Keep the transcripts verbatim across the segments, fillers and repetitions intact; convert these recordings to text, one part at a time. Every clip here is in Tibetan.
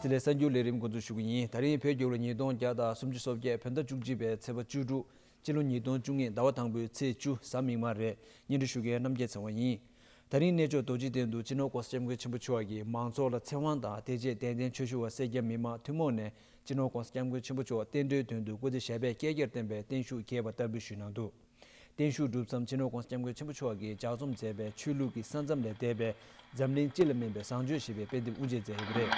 དེ་ལས་གསར་འགྱུར་ལས་རིམ་འགོ་འཛུགས་ཞུ་གི་ཡིན། ད་རིང་བོད་རྒྱལ་ལོ་ཉིས་སྟོང་བརྒྱ་དང་སུམ་ཅུ་སོ་བརྒྱད་བོད་ཟླ་བཅུ་གཅིག་པའི་ཚེས་པ་བཅུ་དྲུག་སྤྱི་ལོ་ཉིས་སྟོང་བཅུ་གཉིས་ཟླ་བ་དང་པོའི་ཚེས་བཅུ་གཟའ་མིག་དམར་རེད། སྙན་སྒྲོན་ཞུ་མཁན་རྣམ་རྒྱལ་ཚེ་དབང་ཡིན། ད་རིང་གནས་མཆོག་རྡོ་རྗེ་གདན་དུ་སྤྱི་ནོར་༸གོང་ས་༸སྐྱབས་མགོན་ཆེན་པོ་མཆོག་གིས་མང་ཚོགས་ལ་ཚེ་དབང་དང་དེ་རྗེས་དད་ལྡན་ཆོས་ཞུ་བ་སེར་སྐྱ་མི་མང་ཐུན་མོང་ནས་སྤྱི་ནོར་༸གོང་ས་༸སྐྱབས་མགོན་ཆེན་པོ་མཆོག་རྟེན་འབྲེལ་དོན་དུ་སྐུ་ཚེ་ཞབས་པད་བསྐལ་བརྒྱར་བརྟན་པའི་བརྟན་བཞུགས་རྒྱས་པ་བསྟར་འབུལ་ཞུས་གནང་འདུག་བརྟན་བཞུགས་གྲུབ་མཚམས་སྤྱི་ནོར་༸གོང་ས་༸སྐྱབས་མགོན་ཆེན་པོ་མཆོག་གིས་ལྗགས་རྩོམ་མཛད་པའི་ཆོས་ལུགས་ཀྱི་ས་མཚམས་ལས་འདས་པའི་འཛམ་གླིང་སྤྱི་ལ་སྨན་པའི་བཟང་སྤྱོད་ཞེས་པའི་དཔེ་དེབ་དབུ་འབྱེད་མཛད་ཡོད་པ་རེད།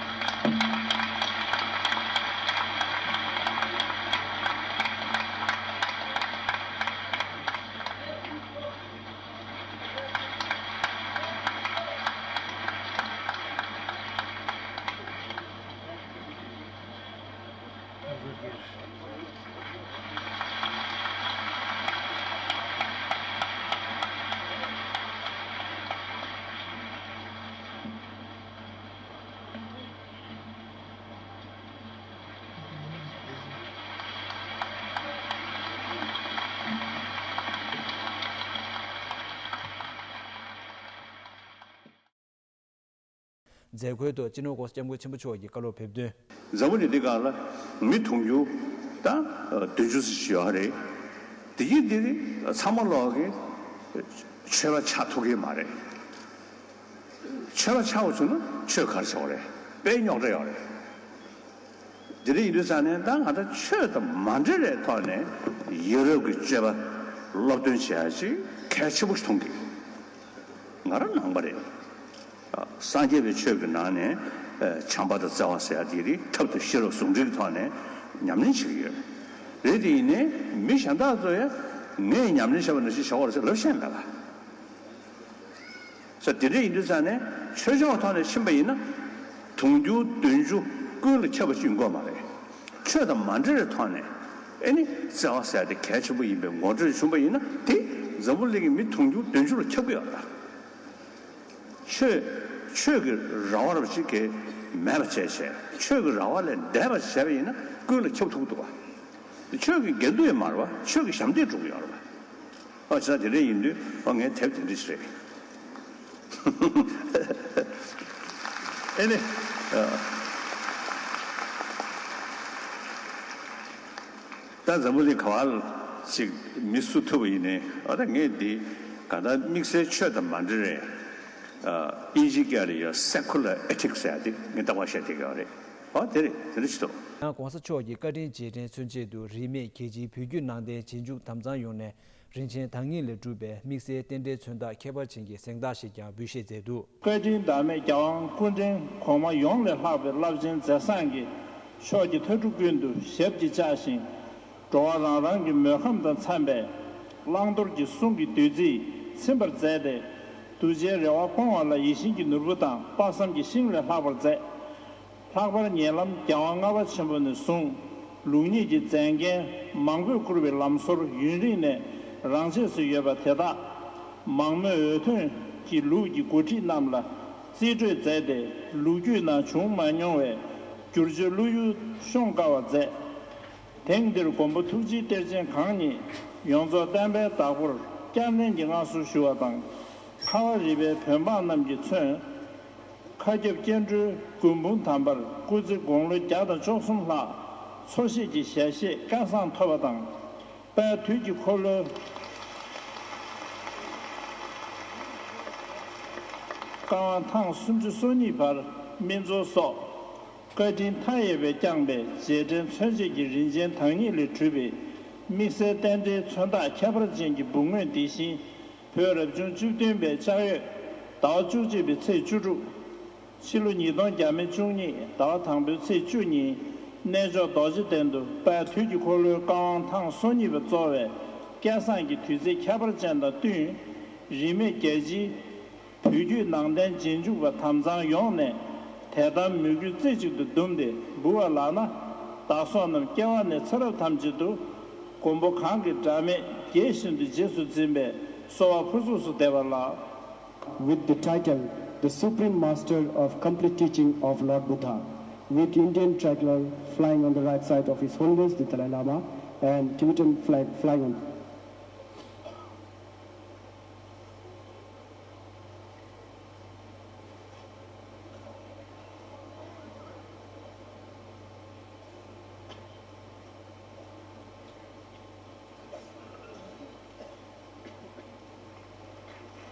མཛད་སྒོའི་ཐོག་སྤྱི་ནོར་༸གོང་ས་༸སྐྱབས་མགོན་ཆེན་པོ་མཆོག་གིས་བཀའ་སློབ་ཕེབས་དོན། འཛམ་བུ་གླིང་འདི་སྒང་ལ་མི་དུང་ཕྱུར་དང་བདུན་ཅུ་ཙམ་ཞིག་ཡོད་རེད། དེ་ཡིན་དེ་ཚང་མ་ལོག་གི་ཆོས་པ་ཆགས་ཐུབ་ཀྱི་མ་རེད། ཆོས་པ་ཆགས་པ་བྱུང་ན་ཆོས་ག་རེ་བྱེད་པ་རེད། དཔེ་རྙོག་དྲ་ཡོད་རེད། དེ་འདྲ་ཡིན་དུས་ཙང་ནས་ད་ང་ད་ཆོས་དང་མ་འབྲེལ་བའི་ཐོག་ནས་ཡ་རབས་ཀྱི་སྤྱོད་པ་སློབ་སྟོན་བྱེད་ཡ་ཅིག་གལ་ཆེན་པོ་ཞིག་མཐོང་གི། ང་རང་ནང་པ་རེད། སངས་རྒྱས་པའི་ཆོས་ཀྱི་ནང་ནས་བྱམས་པ་དང་བརྩེ་བ་ཟེར་ཡ་དེ་རིགས་ཐབས་དང་ཤེས་རབ་ཟུང་འབྲེལ་གྱི་ཐོག་ནས་ཉམས་ལེན་བྱེད་ཀྱི་ཡོད་རེད། དེ་ཡིན་ནའི་མི་གཞན་དག་ཚོ་ཡང་ངས་ཉམས་ལེན་བྱས་པ་ནང་བཞིན་བྱ་བ་རེད་ཟེར་ལབ་ཤེས་མེད་པ། ས་དེ་འདྲ་ཡིན་དུས་ཙང་ནས་ཆོས་ཕྱོགས་ཐོག་ནས་ཕྱིན་པ་ཡིན་ན། དུང་ཕྱུར་བདུན་ཅུ་ཀུན་ལ་ཁྱབ་པ་ཞིག་ཡིན་དགོས་མ་རེད། ཆོས་དང་མ་འབྲེལ་བའི་ཐོག་ནས་ཨེ་ནི་བརྩེ་བ་ཟེར་དེ་གལ་ཆེན་པོ་ཡིན་པའི་ངོ་སྤྲོད་བྱུང་པ་ཡིན་ན་དེ་འཛམ་བུ་གླིང་གི་མི་དུང་ཕྱུར་བདུན་ཅུ་ལ་ཁྱབ་ཀྱི་ཡོད་རེད། ཆོས་ཆོས་ཀྱི་རང་དབང་རབ་ཅིག་གི་མེད་པ་བྱས་བྱས་ཆོས་ཀྱི་རང་དབང་ལས་འདས་པ་བྱས་པ་ཡིན་ན་ཀུན་ལ་ཁྱབ་ཐུབ་ཀྱི་འདུག་བ། ཆོས་ཀྱི་འགལ་འདུ་ཡང་མ་རེད་བ། ཆོས་ཀྱི་ཞབས་འདེགས་སྒྲུབ་ཀྱི་ཡོད་རེད་བ། ཨ་ཅག་དེ་འདྲ་ཡིན་དུས་ཨ་ངའི་དེབ་དེ་འདྲ་ཞིག་རེད། ཨེ་ནི། ད་འཛམ་བུ་གླིང་ག་བ་ལ་ཅིག་མི་སུ་ཐུབ་པ་ཡིན་ནའི་ཨ་ད་ངས་འདི་ག་ད་དམིགས་བསལ་ཆོས་དང་མ་འབྲེལ་བའི་ཨིན་ཇི་སྐད་ལ་ཡོད་secular ethics ཟེར་ཡ་དེ་ངས་རྟག་པར་བཤད་བསྡད་ཀྱི་ཡོད་རེད། ཨོ་དེ་རེད། དེ་འདྲ་ཞིག་འདུག་ཡང་༸གོང་ས་མཆོག་གི་བཀའ་དྲིན་རྗེས་དྲན་མཚོན་ཆེད་དུ་རིས་མེད་རྒྱལ་སྤྱིའི་བོད་བརྒྱུད་ནང་བསྟན་རྗེས་འཇུག་དམ་གཙང་ཡོངས་ནས་རིན་ཆེན་བདག་ཉིད་ལས་གྲུབ་པའི་དམིགས་བསལ་རྟེན་འབྲེལ་མཚོན་རྟགས་ཁྱད་པར་ཅན་གྱི་གཟེངས་རྟགས་ཤིག་ཀྱང་འབུལ་བཞེས་མཛད་འདུག་བཀའ་དྲིན་བདག་མེད་རྒྱལ་དབང་སྐུ་ཕྲེང་གོང་མ་ཡོངས་ལས་ལྷག་པའི་རླབས་ཆེན་མཛད་བཟང་གིས་ཕྱོགས་ཀྱི་མཐའ་གྲུ་ཀུན་ཏུ་ཞབས་ཀྱིས་བཅགས་ཤིང་། འགྲོ་བ་རང་རང་གི་མོས་ཁམས་དང་འཚམས་པའི་བླང་དོར་གྱི་གསུང་གི་བདུད་རྩིས་ཚིམ་པར་མཛད་དེ། གདུལ་བྱའི་རེ་བ་སྐོང་བ་ལ་ཡིད་བཞིན་གྱི་ནོར་བུ་དང་དཔག་བསམ་གྱི་ཤིང་ལས་ལྷག་པར་མཛད། ལྷག་པར་ཉེ་ལམ་རྒྱལ་དབང་ལྔ་པ་ཆེན་པོ་ནས་བཟུང་ལུགས་གཉིས་ཀྱི་མཛད་འགན་མང་པོས་བསྐུར་བའི་ལམ་སྲོལ་ཡུན་རིང་ནས་རང་ཆས་སུ་ཡོད་པ་དེ་དག་མང་མོས་འོས་ཐོན་གྱི་ལུགས་ཀྱི་འགོ་ཁྲིད་རྣམས་ལ་རྩིས་སྤྲོད་མཛད་དེ། ལོ་རྒྱུས་ནང་བྱུང་མ་མྱོང་བའི་བསྒྱུར་བཅོས་བློ་ཡུལ་ཤོང་དཀའ་བ་མཛད། དེང་འདིར་མགོན་པོ་ཐུགས་རྗེའི་གཏེར་ཆེན་གང་ཉིད་ཡོངས་རྫོགས་བསྟན་པའི་བདག་པོར་བསྐྱར་ལེན་གྱི་མངའ་གསོལ་ཞུ་བ་དང་། ཁ་བ་རི་པའི་བོད་འབངས་རྣམས་ཀྱིས་མཚོན། མཁའ་ཁྱབ་སྐྱེ་འགྲོའི་མགུལ་དཔུང་དམ་པར་སྐུ་ཚེ་དགུང་ལོ་བརྒྱ་དང་བཅུ་གསུམ་ལྷག་འཚོ་གཞེས་ཀྱི་ཞལ་བཞེས་སྐལ་བཟང་ཐོབ་པ་དང་། དཔལ་དུས་ཀྱི་འཁོར་ལོའི་བཀའ་དབང་ཐེངས་སུམ་ཅུ་སོ་གཉིས་པར་སྨིན་ཚོགས་སོགས་བཀའ་དྲིན་མཐའ་ཡས་པས་བསྐྱངས་པའི་རྗེས་དྲན་མཚོན་བྱེད་ཀྱི་རིན་ཆེན་བདག་ཉིད་ལས་གྲུབ་པའི་དམིགས་བསལ་རྟེན་འབྲེལ་མཚོན་རྟགས་ཁྱད་པར་ཅན་གྱི་འབུལ་དངོས་འདི་བཞིན། བོད་རབ་བྱུང་བཅུ་བདུན་པའི་ལྕགས་ཡོས་ཟླ་བ་བཅུ་གཅིག་པའི་ཚེས་བཅུ་དྲུག་ཕྱི་ལོ་ཉིས་སྟོང་བརྒྱ་མེད་བཅུ་གཉིས་ཟླ་བ་དང་པོའི་ཚེས་བཅུ་ཉིན་གནས་མཆོག་རྡོ་རྗེ་གདན་དུ་དཔལ་དུས་ཀྱི་འཁོར་ལོའི་བཀའ་དབང་ཐེངས་སོ་གཉིས་པ་གཙོ་བའི་སྐལ་བཟང་གི་དུས་ཚིགས་ཁྱད་པར་ཅན་དང་བསྟུན། རིས་མེད་རྒྱལ་སྤྱིའི་བོད་བརྒྱུད་ནང་བསྟན་རྗེས་འཇུག་པ་དམ་གཙང་ཡོངས་ནས་དད་དམ་མོས་གུས་རྩེ་གཅིག་ཏུ་བསྡོམས་ཏེ་འབུལ་བ་ལགས་ན། བདག་སོགས་རྣམས་སྐྱེ་བ་ནས་ཚེ་རབས་ཐམས་ཅད་དུ་མགོན་པོ་གང་གི་སྒྲ་མེད་དགྱེས་བཞིན་དུ་རྗེས་སུ་འཛིན་པའི་གསོལ་བ་ཕུར་ཚུགས་སུ་འདེབས་པ་ལགས། With the title, The Supreme Master of Complete Teaching of Lord Buddha, with Indian tricolor flying on the right side of His Holiness the Dalai Lama and Tibetan flag flying on.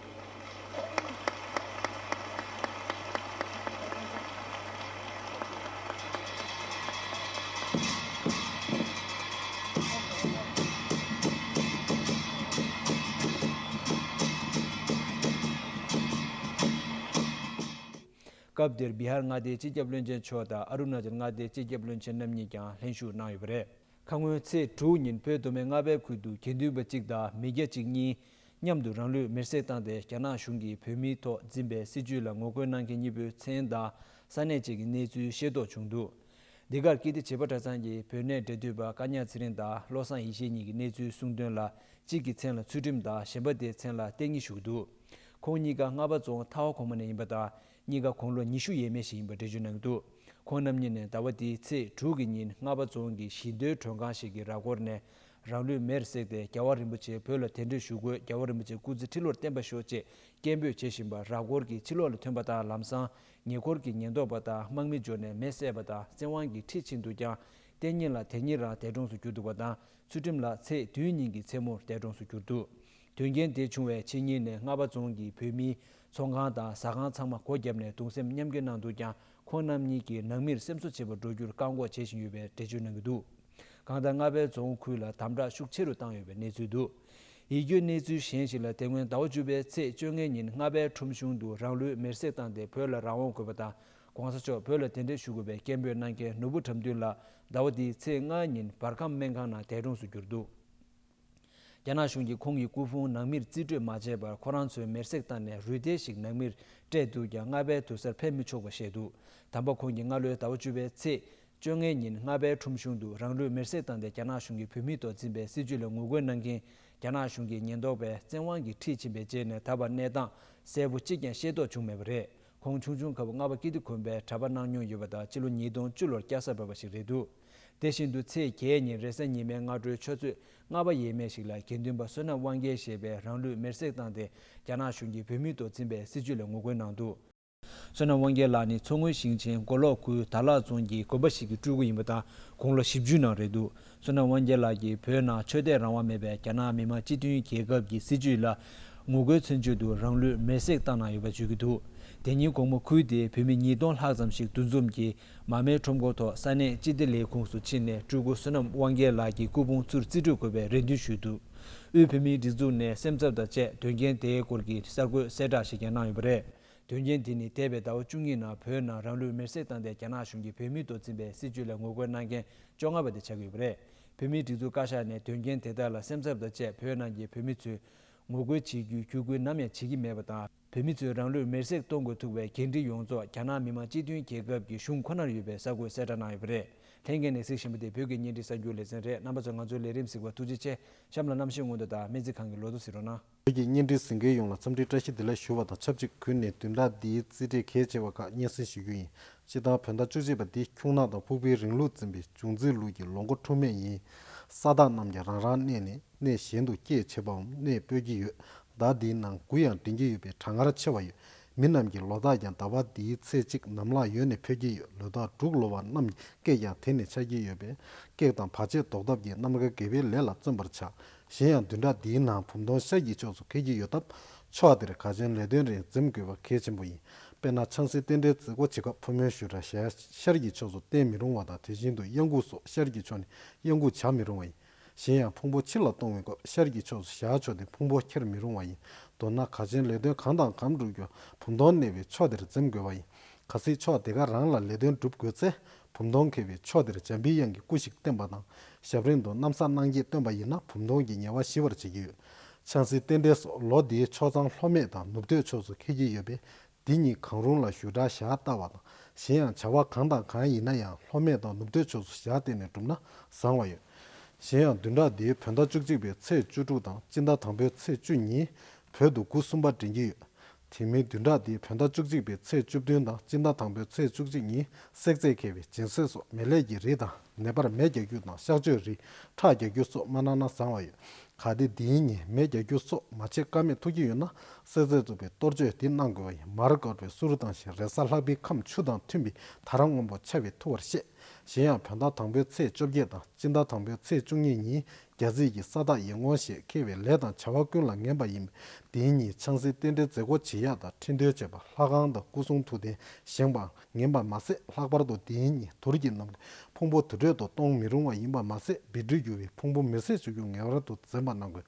སྐབས་དེར་བི་ཧར་མངའ་སྡེའི་སྤྱི་ཁྱབ་བློན་ཆེན་མཆོག་དང་ཨ་རུ་ན་ཅལ་མངའ་སྡེའི་སྤྱི་ཁྱབ་བློན་ཆེན་རྣམ་གཉིས་ཀྱང་ལྷན་ཞུགས་གནང་ཡོད་པ་རེད། ཁ་སྔོན་ཚེས་དྲུག་ཉིན་བོད་མདོ་སྨད་རྔ་པའི་ཁུལ་དུ་དགེ་འདུན་པ་གཅིག་དང་མི་སྐྱ་གཅིག་གཉིས་མཉམ་དུ་རང་ལུས་མེར་སྲེག་བཏང་སྟེ། རྒྱ་ནག་གཞུང་གིས་བོད་མིའི་ཐོག་འཛིན་པའི་སྲིད་བྱུས་ལ་ངོ་རྒོལ་གནང་མཁན་གཉིས་པོའི་མཚན་དང་ས་གནས་བཅས་ཀྱི་གནས་ཚུལ་ཤེས་རྟོགས་བྱུང་འདུག་འདི་གར་ཀིརྟི་བྱེས་པ་གྲྭ་ཚང་གིས་བོད་གནས་འབྲེལ་མཐུད་པ་བཀའ་ཉག་ཚེ་རིང་དང་བློ་བཟང་ཡེ་ཤེས་གཉིས་ཀྱི་གནས་ཚུལ་གསུངས་དོན་ལ། གཅིག་གི་མཚན་ལ་ཚུལ་ཁྲིམས་དང་གཞན་པ་དེའི་མཚན་ལ་བསྟན་ཉི་ཞུ་གི་འདུག་ཁོང་གཉིས་ཀ་རྔ་པ་རྫོང་ཐའོ་གོང་མ་ནས་ཡིན་པ་དང་། གཉིས་ཀ་དགུང་ལོ་ཉི་ཤུ་ཡས་མས་ཤིག་ཡིན་པ་འགྲེལ་བརྗོད་གནང་གི་འདུག་ཁོང་རྣམ་གཉིས་ནས་ཟླ་བ་འདིའི་ཚེས་དྲུག་གི་ཉིན་རྔ་པ་རྫོང་གི་བཞི་མདོའི་མགྲོན་ཁང་ཞིག་གི་ར་སྐོར་ནས་རང་ལུས་མེར་བསྲེགས་ཏེ། རྒྱལ་བ་རིན་པོ་ཆེ་བོད་ལ་གདན་འདྲེན་ཞུ་དགོས། རྒྱལ་བ་རིན་པོ་ཆེ་སྐུ་ཚེ་ཁྲི་ལོར་བརྟན་པར་ཤོག་ཅེས་སྐད་འབོད་བྱེད་བཞིན་པ་ར་སྐོར་གྱི་ཕྱི་ལོགས་ལ་ཐོན་པ་དང་། ལམ་སང་ཉེ་འཁོར་གྱི་ཉེན་རྟོག་པ་དང་དམག་མི་འབྱོར་ནས་མེ་བསད་པ་དང་བཙན་དབང་གིས་ཁྲིད་ཕྱིན་འདུག་ཀྱང་། བསྟན་ཉི་ལགས་དེ་ཉིན་རང་འདས་གྲོངས་སུ་གྱུར་འདུག་པ་དང་། ཚུལ་ཁྲིམས་ལགས་ཚེས་བདུན་ཉིན་གྱི་མཚན་མོར་འདས་གྲོངས་སུ་གྱུར་འདུག་དོན་རྐྱེན་དེ་བྱུང་བའི་ཕྱི་ཉིན་ནས་རྔ་པ་རྫོང་གི་བོད་མིའི་ཚོང་ཁང་དང་ཟ་ཁང་ཚང་མ་སྒོ་བརྒྱབ་ནས་གདུང་སེམས་མཉམ་སྐྱེད་གནང་འདུག་ཀྱང་། ཁོང་རྣམ་གཉིས་ཀྱིས་ནང་མིར་སེམས་གསོ་བྱེད་པར་འགྲོ་རྒྱུར་བཀག་འགོག་བྱེད་བཞིན་ཡོད་པའི་འགྲེལ་བརྗོད་གནང་གི་འདུག་གང་ལྟར་རྔ་པའི་རྫོང་ཁུལ་ལ་དམ་དྲག་ཤུགས་ཆེ་རུ་བཏང་ཡོད་པའི་གནས་ཚུལ་འདུག་ཡིད་སྐྱོའི་གནས་ཚུལ་གཞན་ཞིག་ལ། དེ་སྔོན་ཟླ་བ་བཅུ་པའི་ཚེས་བཅོ་ལྔའི་ཉིན་རྔ་པའི་ཁྲོམ་གཞུང་དུ་རང་ལུས་མེར་སྲེག་བཏང་སྟེ། བོད་ལ་རང་དབང་དགོས་པ་དང་། ྋགོང་ས་མཆོག་བོད་ལ་གདན་འདྲེན་ཞུ་དགོས་པའི་སྐད་འབོད་གནང་མཁན་ནོར་བུ་དགྲ་འདུལ་ལགས་ཟླ་བ་འདིའི་ཚེས་ལྔ་ཉིན་འབར་ཁམས་སྨན་ཁང་ནང་འདས་གྲོངས་སུ་གྱུར་འདུག་རྒྱ་ནག་གཞུང་གིས་ཁོང་གི་སྐུ་ཕུང་ནང་མིར་རྩིས་སྤྲོད་མ་བྱས་པར་ཁོ་རང་ཚོས་མེར་སྲེག་བཏང་ནས་རུས་ཐལ་ཞིག་ནང་མིར་སྤྲད་འདུག་ཀྱང་། རྔ་པའི་དུར་སར་ཕེབས་མི་ཆོག་པར་བཤད་འདུག་དམ་པ་ཁོང་གིས་སྔ་ལོའི་ཟླ་བ་བཅུ་པའི་ཚེས་བཅོ་ལྔའི་ཉིན་རྔ་པའི་ཁྲོམ་གཞུང་དུ་རང་ལུས་མེར་སྲེག་བཏང་སྟེ། རྒྱ་ནག་གཞུང་གིས་བོད་མིའི་ཐོག་འཛིན་པའི་སྲིད་བྱུས་ལ་ངོ་རྒོལ་གནང་མཁན་རྒྱ་ནག་གཞུང་གི་ཉེན་རྟོག་པས་བཙན་དབང་གིས་ཁྲིད་ཕྱིན་པའི་རྗེས་ནས་ད་བར་གནས་སྟངས་གསལ་པོ་གཅིག་ཀྱང་ཤེས་རྟོགས་བྱུང་མེད་པ་རེད། ཁོང་ཆུང་ཆུང་སྐབས་རྔ་པ་ཀིརྟི་དགོན་པའི་གྲྭ་པ་གནང་མྱོང་ཡོད་པ་དང་། སྤྱི་ལོ་ཉིས་སྟོང་བཅུ་ལོར་སྐྱ་སར་བབས་པ་ཞིག་རེད་འདུག་དེ་བཞིན་དུ་ཚེས་བརྒྱད་ཉིན་རེས་གཟའ་ཉི་མའི་སྔ་དྲོའི་ཆུ་ཚོད་ལྔ་པ་ཡས་མས་ཤིག་ལ་དགེ་འདུན་པ་བསོད་ནམས་དབང་རྒྱལ་ཞེས་པས་རང་ལུས་མེར་སྲེག་བཏང་སྟེ། རྒྱ་ནག་གཞུང་གིས་བོད་མིའི་ཐོག་འཛིན་པའི་སྲིད་བྱུས་ལ་ངོ་རྒོལ་གནང་འདུག་བསོད་ནམས་དབང་རྒྱལ་ལགས་ནི་མཚོ་སྔོན་ཞིང་ཆེན་མགོ་ལོག་ཁུལ་དར་ལག་རྫོང་གི་དགོན་པ་ཞིག་གི་སྤྲུལ་སྐུ་ཡིན་པ་དང་། དགུང་ལོ་བཞི་བཅུའི་ནང་རེད་འདུག་བསོད་ནམས་དབང་རྒྱལ་ལགས་ཀྱིས་བོད་ནང་ཆོས་དད་རང་དབང་མེད་པའི་རྒྱ་ནག་མི་དམངས་སྤྱི་མཐུན་རྒྱལ་ཁབ་ཀྱི་སྲིད་བྱུས་ལ་ངོ་རྒོལ་མཚོན་ཆེད་དུ་རང་ལུས་མེར་སྲེག་བཏང་གནང་ཡོད་པ་བརྗོད་ཀྱི་འདུག་དེ་ཉིན་དགོང་མོ་ཁུལ་དེའི་བོད་མི་ཉིས་སྟོང་ལྷག་ཙམ་ཞིག་འདུ་འཛོམས་ཀྱིས་མར་མེའི་ཁྲོམ་སྐོར་ཐོག་ས་གནས་སྤྱི་བདེ་ལས་ཁུངས་སུ་ཕྱིན་ནས། སྤྲུལ་སྐུ་བསོད་ནམས་དབང་རྒྱལ་ལགས་ཀྱི་སྐུ་ཕུང་ཚུར་རྩིས་སྤྲོད་དགོས་པའི་རེ་འདུན་ཞུས་འདུག་དབུས་བོད་མིའི་སྒྲིག་འཛུགས་ནས་སེམས་འཚབ་དང་བཅས་དོན་རྐྱེན་དེའི་སྐོར་གྱི་གསར་འགོད་གསལ་བསྒྲགས་ཤིག་ཀྱང་གནང་ཡོད་པ་རེད། དོན་རྐྱེན་དེ་ནི་འདས་པའི་ཟླ་བ་བཅུ་གཉིས་ནང་བོད་ནང་རང་ལུས་མེར་སྲེག་བཏང་སྟེ། རྒྱ་ནག་གཞུང་གིས་བོད་མིའི་ཐོག་འཛིན་པའི་སྲིད་བྱུས་ལ་ངོ་རྒོལ་གནང་མཁན་བཅོ་ལྔ་པ་དེ་ཆགས་ཀྱི་ཡོད་པ་རེད། བོད་མིའི་སྒྲིག་འཛུགས་བཀའ་ཤག་ནས་དོན་རྐྱེན་དེ་དག་ལ་སེམས་འཚབ་དང་བཅས་བོད་ནང་གི་བོད་མི་ཚོས་ངོ་རྒོལ་བྱེད་རྒྱུའི་བརྒྱུད་སྐུལ་ནམ་ཡང་བྱེད་ཀྱི་མེད་པ་དང་། བོད་མི་ཚོས་རང་ལུས་མེར་སྲེག་གཏོང་དགོས་ཐུག་པའི་འགན་འཁྲི་ཡོངས་རྫོགས་རྒྱ་ནག་མི་དམངས་སྤྱི་མཐུན་རྒྱལ་ཁབ་ཀྱི་གཞུང་ཁོ་ནར་ཡོད་པའི་གསར་འགོད་གསལ་བསྒྲགས་གནང་ཡོད་པ་རེད། ལྷན་རྒྱས་ནས་གཟིགས་བཞིན་པ་དེ་བོད་ཀྱི་བརྙན་འཕྲིན་གསར་འགྱུར་ལེ་ཚན་རེད། རྣམ་པ་ཚོས་ང་ཚོའི་ལས་རིམ་གཟིགས་པར་ཐུགས་རྗེ་ཆེ། གཤམ་ལ་གནམ་གཤིས་སྔོན་འགྲོ་དང་སྨན་རྩིས་ཁང་གི་ལོ་ཐོ་གཟིགས་རོགས་གནང་། བོད་ཀྱི་བརྙན་འཕྲིན་གཟིགས་མཁན་ཡོངས་ལ་འཚམས་འདྲི་བཀྲ་ཤིས་བདེ་ལེགས་ཞུ་བ་དང་ཆབས་ཅིག་ཁུལ་ནས་བདུན་ཕྲག་འདིའི་རྩིས་ཁྲའི་གལ་ཆེ་བ་ཁག་སྙན་སེང་ཞུ་རྒྱུ་ཡིན། སྤྱིར་བཏང་བོད་ཟླ་བཅུ་གཅིག་པ་འདི་ཁྱུང་ནག་དང་ཕུག་པའི་རིང་ལུགས་འཛིན་པའི་འབྱུང་རྩིས་ལུགས་ཀྱི་ལོ་འགོ་འཁྲུགས་མེད་ཡིན། ས་བདག་རྣམས་ཀྱང་རང་རང་གནས་ནས་གནས་གཞན་དུ་སྐད་བྱེད་པའམ་གནས་སྤོས་ཀྱི་ཡོད། ཟླ་འདིའི་ནང་དགུ་ཡང་འདྲེན་གྱི་ཡོད་པའི་གྲང་ངར་ཆེ་བ་ཡོད། མི་རྣམས་ཀྱི་ལོ་རྟགས་ཀྱང་ཟླ་བ་འདིའི་ཚེས་གཅིག་ནམ་ལངས་ཡོལ་ནས་འཕོ་གི་ཡོད། ལོ་རྟགས་དྲུག་ལོ་བ་རྣམས་ཀྱི་སྐེག་ཀྱང་དེ་ནས་ཆགས་ཀྱི་ཡོད་པས། སྐེག་དང་བར་ཆད་ཟློག་ཐབས་ཀྱིས་རྣམ་དཀར་དགེ་བའི་ལས་ལ་བརྩོན་པར་བྱ། གཞན་ཡང་བདུན་ཕྲག་འདིའི་ནང་བུམ་སྟོང་ཤར་གྱི་ཕྱོགས་སུ་འཁེལ་གྱི་ཡོད་སྟབས། ཕྱོགས་དེར་གར་ཆེན་ལས་དོན་རིགས་འཛེམ་དགོས་པ་གལ་ཆེན་པོ་ཡིན། དཔེར་ན་ཆང་སའི་རྟེན་འབྲེལ་མཛད་སྒོ་བྱེད་སྐབས་ཕོ་མོའི་ཞུ་སྒྲ་ཞལ་ཤར་གྱི་ཕྱོགས་སུ་བསྟན་མི་རུང་བ་དང་། དེ་བཞིན་དུ་གཡང་འགུགས་སོགས་ཤར་གྱི་ཕྱོགས་ནས་གཡང་འགུགས་བྱ་མི་རུང་བ་ཡིན། གཞན་ཡང་ཕུང་པོ་ཕྱི་ལ་གཏོང་བའི་སྐབས་ཤར་གྱི་ཕྱོགས་སུ་ཞལ་ཕྱོགས་ཏེ་ཕུང་པོ་འཁྱེར་མི་རུང་བ་ཡིན། མདོར་ན་གར་ཆེན་ལས་དོན་གང་དང་གང་བསྒྲུབ་རྒྱུར་བུམ་སྟོང་གནས་པའི་ཕྱོགས་དེར་འཛེམ་དགོས་པ་ཡིན། གལ་སྲིད་ཕྱོགས་དེ་ག་རང་ལ་ལས་དོན་སྒྲུབ་དགོས་ཚེ། བུམ་སྟོང་འཁེལ་བའི་ཕྱོགས་དེར་འཇམ་པའི་དབྱངས་ཀྱི་སྐུ་ཞིག་བསྟན་པ་དང་། ཞབས་རིམ་དུ་གནམ་ས་སྣང་བརྒྱད་བཏོན་པ་ཡིན་ན་བུམ་སྟོང་གི་ཉེ་བ་ཞི་བར་བྱེད་ཀྱི་ཡོད། ཆང་སའི་རྟེན་འབྲེལ་སོགས་ལོ་འདིའི་ཕྱོགས་མཚམས་ལྷོ་སྨད་དང་ནུབ་སྟོད་ཕྱོགས་སུ་འཁེལ་གྱི་ཡོད་པས། འདི་གཉིས་གང་རུང་ལ་ཞུ་སྒྲ་ཞལ་བལྟ་བ་དང་། གཞན་ཡང་བྱ་བ་གང་དང་གང་ཡིན་ན་ཡང་ལྷོ་སྨད་དང་ནུབ་སྟོད་ཕྱོགས་སུ་ཞལ་བལྟས་ནས་བསྒྲུབས་ན་བཟང་བ་ཡོད། གཞན་ཡང་བདུན་ཕྲག་འདིའི་བོད་ཟླ་བཅུ་གཅིག་པའི་ཚེས་བཅུ་དྲུག་དང་སྤྱི་ཟླ་དང་པོའི་ཚེས་བཅུ་ཉིན་བོད་དུ་དགུ་གསུམ་པ་འདྲེན་གྱི་ཡོད། དེ་མིན་བདུན་ཕྲག་འདིའི་བོད་ཟླ་བཅུ་གཅིག་པའི་ཚེས་བཅུ་བདུན་དང་སྤྱི་ཟླ་དང་པོའི་ཚེས་བཅུ་གཅིག་ཉིན་བསྲེག་རྫས་འཁེལ་བའི་སྦྱིན་སྲེག་སོགས་མེ་ལྷད་ཀྱི་རིགས་དང་། ནད་པར་མེ་རྒྱག་རྒྱུ་དང་གཤག་བཅོས་རིགས་ཁྲག་རྒྱག་རྒྱུ་སོགས་མ་གནང་ན་བཟང་བ་ཡོད། གལ་ཏེ་འདིའི་ཉིན་མེ་རྒྱག་རྒྱུ་སོགས་མ་བྱེད་ཀ་མེད་ཐུག་གི་ཡོད་ན། བསྲེག་རྫས་བཙུགས་པའི་གཏོར་མཆོད་འདི་གནང་དགོས་པ་ཡིན། མར་དཀར་པོའི་གསུར་བཏང་ཞིང་རེས་གཟའ་ལྷག་པའི་ཁམས་ཆུ་དང་མཐུན་པའི་དར་སྔོན་པོ་ཆ་བས་ཐུ་བར་བཤད། གཞན་ཡང་བོད་ཟླ་དང་པོའི་ཚེས་བཅོ་བརྒྱད་དང་སྤྱི་ཟླ་དང་པོའི་ཚེས་བཅུ་གཉིས་ཉིན་རྒྱལ་སྲིད་ཀྱི་ས་བདག་ཡིད་ངོ་ཞེས་འཁེལ་བའི་ལས་དང་བྱ་བ་ཀུན་ལ་ངན་པ་ཡིན་པས། འདིའི་ཉིན་ཆང་སའི་རྟེན་འབྲེལ་མཛད་སྒོ་བྱེད་ཡག་དང་ཁྲི་འདོན་བྱེད་པ། ལྷ་ཁང་དང་སྐུ་གསུང་ཐུགས་རྟེན་བཞེངས་པའང་ངན་པ་མ་ཟད། ལྷག་པར་དུ་འདིའི་ཉིན་དུར་གྱི་ནམ་མཁའི་ཕུང་པོ་དུར་ཁྲོད་དུ་གཏོང་མི་རུང་བ་ཡིན་པ་མ་ཟད། སྦིས་སྒྲིག་འགྱུར་བའི་ཕུང་པོ་མེར་སྲེག་བྱ་རྒྱུ་ངེས་པར་དུ་འཛེམ་པ་གནང་དགོས།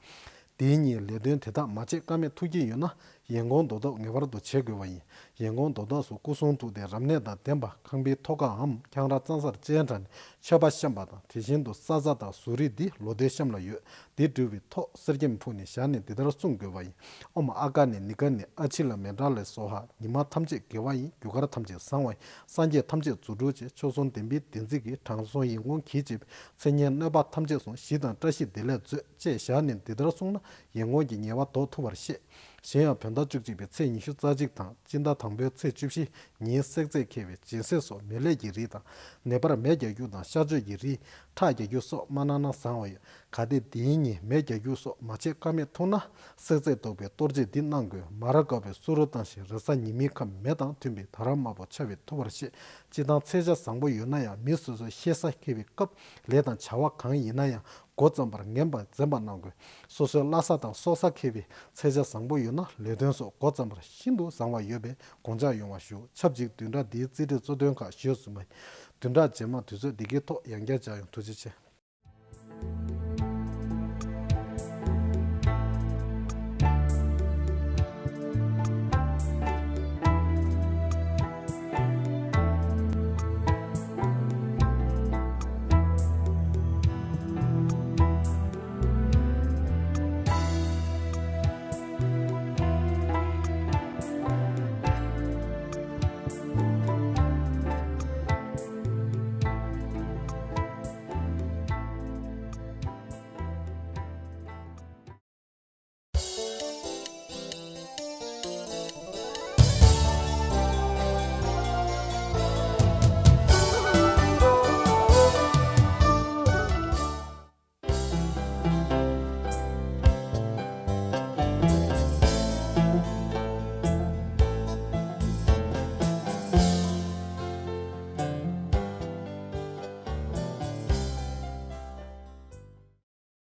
འདིའི་ཉིན་ལས་དོན་དེ་དག་མ་བྱེད་ཀ་མེད་ཐུག་གི་ཡོད་ན། ཡན་གོང་དོ་བདག་ངེས་པར་དུ་བྱེད་དགོས་པ་ཡིན། ཡན་གོང་དོ་བདག་སུ་སྐུ་གསུང་ཐུགས་ཏེ་རབ་གནས་དང་ལྡན་པ་ཁང་པའི་ཐོག་ཁའམ་ཁྱང་ར་གཙང་སར་སྤྱན་དྲངས་ནས་མཆོད་པ་བཤམས་པ་དང་། དེ་བཞིན་དུ་ས་ཛ་དང་ཟུ་རི་འདི་ལོ་ཟླའི་གཤམ་ལ་ཡོད། འདི་བསྒྲུབས་པའི་ཐོག་གསེར་སྐྱེམས་ཕུལ་ནས་བཞག་ནས་འདི་ལྟར་གསུང་དགོས་པ་ཡིན། ཨོཾ་ཨ་ཀ་ནི་ནི་ཀ་ནི་ཨ་ཕྱི་ལ་མེ་ཏྲ་ལས་སྭཱ་ཧཱ། ཉི་མ་ཐམས་ཅད་དགེ་བ་ཡིན། རྒྱུ་སྐར་ཐམས་ཅད་བཟང་བ་ཡིན། སངས་རྒྱས་ཐམས་ཅད་རྫུ་འཕྲུལ་ཆེ། མཆོག་གསུམ་བདེན་པའི་བདེན་ཚིག་གིས། དྲང་སྲོང་ཡིན་ཀུན་གྱིས་བྱས་པའི། མཚན་སྙན་གནོད་པ་ཐམས་ཅད་སོང་། ཞི་དང་བཀྲ་ཤིས་བདེ་ལེགས་མཛོད། ཅེས་བཞག་ནས་འདི་ལྟར་གསུངས་ན་ཡན་གོང་གི་ཉེས་པ་ཟློག་ཐུབ་པར་བཤད། གཞན་ཡང་བོད་ཟླ་བཅུ་གཅིག་པའི་ཚེས་ཉི་ཤུ་རྩ་གཅིག་དང་སྤྱི་ཟླ་དང་པོའི་ཚེས་བཅུ་བཞི་ཉིན་བསྲེག་རྫས་འཁེལ་བའི་སྦྱིན་སྲེག་སོགས་མེ་ལྷད་ཀྱི་རིགས་དང་། ནད་པར་མེ་རྒྱག་རྒྱུ་དང་གཤག་བཅོས་ཀྱི་རིགས། ཁྲག་རྒྱག་རྒྱུ་སོགས་མ་གནང་ན་བཟང་བ་ཡོད། གལ་ཏེ་དེའི་ཉིན་མེ་རྒྱག་རྒྱུ་སོགས་མ་བྱེད་ཀ་མེད་ཐུག་ན། བསྲེག་རྫས་བཏོག་པའི་གཏོར་བྱེད་འདི་གནང་དགོས། མར་དཀར་པོའི་སུ་རུ་བཏང་ཞིང་རེས་གཟའ་ཉི་མའི་ཁམས་མེ་དང་མཐུན་པའི་དྷ་ར་དམར་པོ་ཕྱར་བས་ཐུབ་པར་བཤད། སྤྱིར་བཏང་ཚེས་ཆ་བཟང་པོ་ཡོད་ན་ཡང་མི་སོ་སོའི་གཤེད་གཟའ་འཁེལ་བའི་སྐབས་ལས་དང་བྱ་བ་གང་ཡིན་ན་ཡང་། འགོ་བརྩམས་པར་ངན་པ་འཛེམ་པ་གནང་དགོས། སོ་སོའི་བླ་གཟའ་དང་སྲོག་གཟའ་འཁེལ་བའི་ཚེས་ཆ་བཟང་པོ་ཡོད་ན་ལས་དོན་སོགས་འགོ་བརྩམས་པར་ཤིན་ཏུ་བཟང་བ་ཡོད་པས་དགོངས་འཇགས་ཡོང་བ་ཞུ། ཆབས་ཅིག་བདུན་ཕྲག་འདིའི་རྩིས་འབྲས་གཙོ་དོན་ཁག་ཞུས་ཟིན་པ་ཡིན། བདུན་ཕྲག་རྗེས་མ་དུས་ཚོད་འདི་གའི་ཐོག་ཡང་བསྐྱར་མཇལ་ཡོང་། ཐུགས་རྗེ་ཆེ།